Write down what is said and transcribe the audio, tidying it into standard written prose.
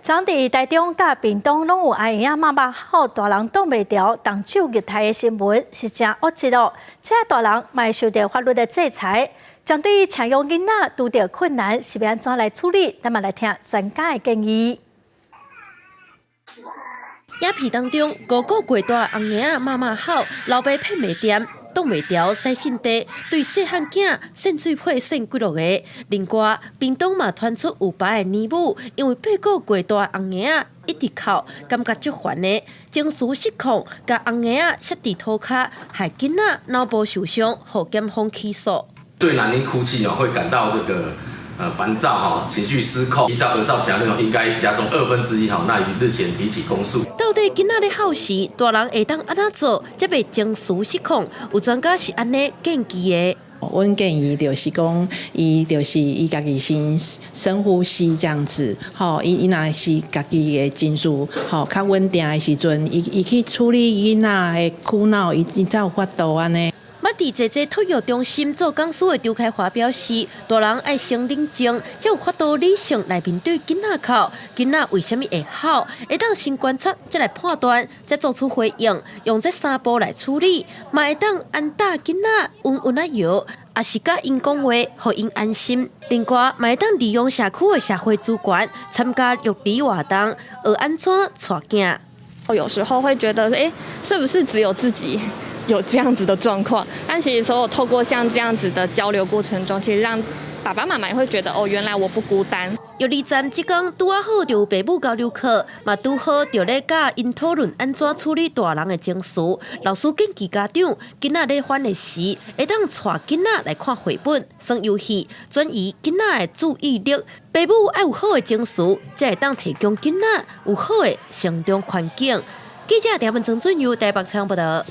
昨佇台中佮屏東攏有阿嬰仔媽媽哭，大人擋袂牢，動手虐待的新聞是誠惡質哦。這大人嘛會受著法律的制裁。針對飼養囡仔拄著困難，是欲按怎來處理？咱嘛來聽專家的建議。影片當中，5個月大的紅嬰仔媽媽哭，老爸騙袂恬，擋袂牢，洗身塊，對細漢囝搧水泡搧幾落個。另外，屏東嘛傳出有爸的奶母，因為8個月大的紅嬰仔一直哭，感覺足煩的，情緒失控，共紅嬰仔摔佇塗跤，害囡仔腦部受傷，予檢方起訴。對男嬰哭泣哦，會感到這個煩躁哈，情緒失控，依照兒少條例應該加重1/2哈，那於日前提起公訴。到底囡仔咧哭時，大人會當按怎做，才袂情緒失控？有專家是按呢建議的。阮建議就是講，伊就是伊家己先深呼吸這樣子，吼，伊若是家己的情緒吼較穩定的時陣，伊去處理囡仔的哭鬧，伊才有法度按呢。捌佇濟濟托育中心做講師的周開華表示，大人愛先冷靜，才有法度理性來面對囡仔哭。囡仔為啥物會哭？會當先觀察，再來判斷，才做出回應。用這三步來處理，嘛會當安搭囡仔溫溫仔搖，抑是佮𪜶講話，予𪜶安心。另外，嘛會當利用社區的社會資源，參加育兒活動，學按怎帶囝。有時候會覺得，欸，是不是只有自己有這樣子的狀況？但其實所有透過像這樣子的交流過程中，其實讓爸爸媽媽也會覺得，哦，原來我不孤單。育兒站這工拄仔好就有爸母交流課，嘛拄好就咧佮𪜶討論按怎處理大人的情緒。老師建議家長，囡仔咧煩的時，會當帶囡仔來看繪本、耍遊戲，轉移囡仔的注意力。爸母愛有好的情緒，才會當提供囡仔有好的成長環境。記者鄭文曾俊佑台北採訪報導。